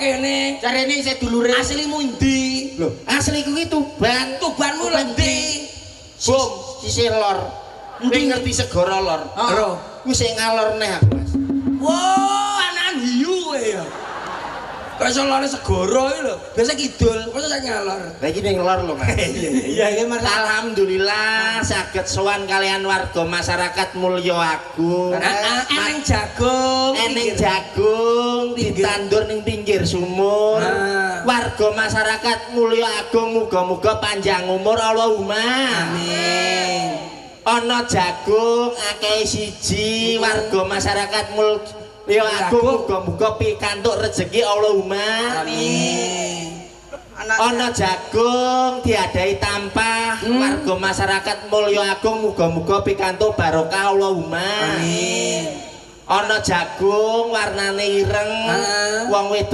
kene? Jarene isih dulure. Aslimu endi? Lho, asliku ki Tuban. Tubanmu lho endi? Bom, sisih lor. Endi ngerti segara lor? Ero. Kuwi sing ngalor neh aku, Mas. Wah, anakan hiu kowe ya. Kok iso lore segara iki lho. Biasa kidul, masa sak ngalor. Lah iki ning lor lho, Mas. Iya, iya, Mas. Alhamdulillah saged sowan kalian warga masyarakat Mulya Agung. Heeh, eneng jagung. Eneng jagung ditandur ning pinggir sumur. Ah. Warga masyarakat Mulya Agung muga-muga panjang umur Allahumma. Amin. Ana jagung akeh siji warga masyarakat Mulya Agung muga-muga pikantuk rejeki Allahumma. Amin. Ana jagung diadahi tampah warga masyarakat Mulya Agung muga-muga pikantuk barokah Allahumma. Amin. Ana jagung warnane ireng Ah. wong wedok